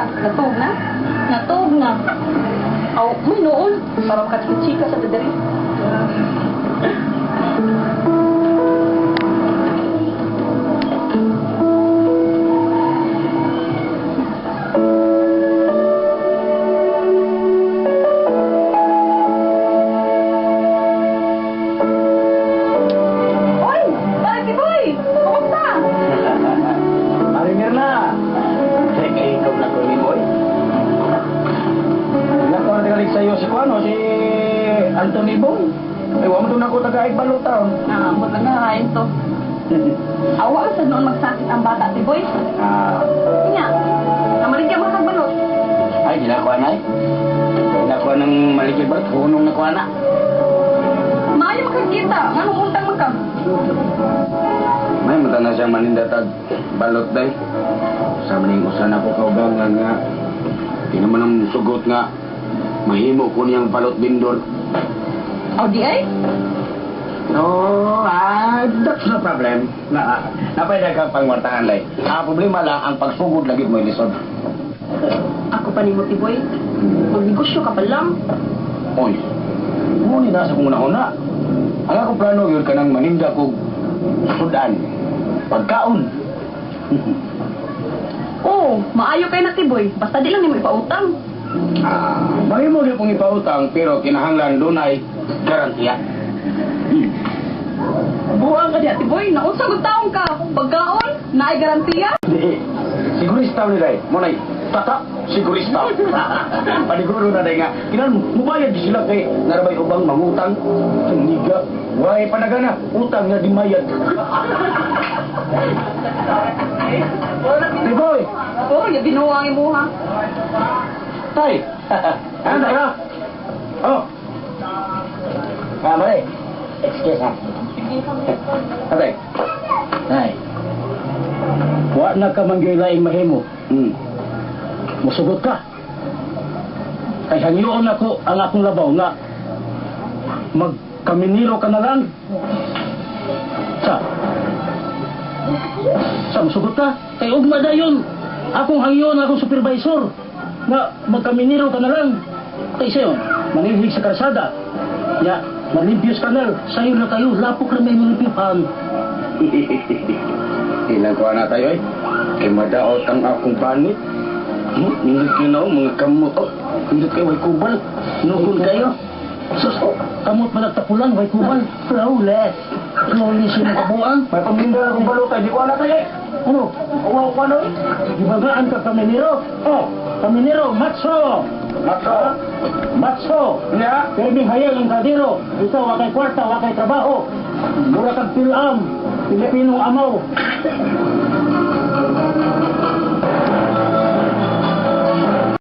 Kumusta? Natug na? Natug na. Aw, may noon. Para makachika sa dadari. Oy! Party boy! Kumusta? Mari Mirna! Teka, ikaw na ko ni Boy. Nako na tagalig sa'yo si Kuano, si Anthony Boy. Ay, wa mo to nako tagaig balutaon. Ah, ambot lang na kain to. Awa sa noon magsakit ang bata, ti boy. Ah, Nga, namaligya mo kag balot. ay, ginakuha na eh. Ginakuha ng maligid balot, hunong nakuha na. Maayo makakita, nganong untang man ka? May mata na siya manindatag balot day. Sa maning usan ako kaugangan nga. Di naman ang sugot nga. Mahimo ko niyang balot bindor. Aw di ay? No, that's no problem. Na, napay kang pangwartahan lay. Ang problema lang, ang pagsugod lagi mo ilisod. Ako pa nimo ti boy. Magnegosyo ka pa lang. Oy, muni na sa kong una. Ang akong plano yun ka nang maninda kog sudan. Pagkaon. Oo, maayo kay na ti boy. Basta di lang nimo ipautang. Ah, mahimo gyud kong ipautang pero kinahanglan dunay garantiya. Buang ka diha ti boy. Naunsa gud taong ka? Pagkaon, naay garantiya? Di, sigurista ni day. Mo nay tatak sigurista. Paniguro na day nga. Kinan mubayad sila kay narabay ubang mangutang. Niga, way panagana utang nga di mayad. Hey boy, Oo, ya binuang imuha. tay. Ano na? Oh. Ah, mare. Excuse ha. Atay. Ay. Wa na ka man gyud laing mahimo. Musugot ka. Kay hangyoon ako ang akong labaw nga magkaminiro ka na lang. Sa. Sa musugot ka. Kay ugma dayon. Akong hangyoon akong supervisor nga magkaminiro ka na lang. Kay sayo, manilhig sa karsada. Ya, malimpios kanal. Sayo na kayo, lapok na may malimpyuhan. Ilang kuha na tayo eh. Kay madaot ang akong panit. Nindot kayo na oh, mga kamot. Oh, nindot kayo, way kubal. Nugon kayo. Sus, kamot managtapulan, way kubal. Flawless. Flawless yung kabuang. May paminda akong balota, di ko na tayo eh. Ano? Uwaw ko ano eh. Gibagaan ka kaminero. Oh, kaminero, matso. Matso. Matso. Nya. Pirming hayag ang kaldero. Ikaw, wakay kwarta, wakay trabaho. Mura kang pilam. Pilipinong amaw.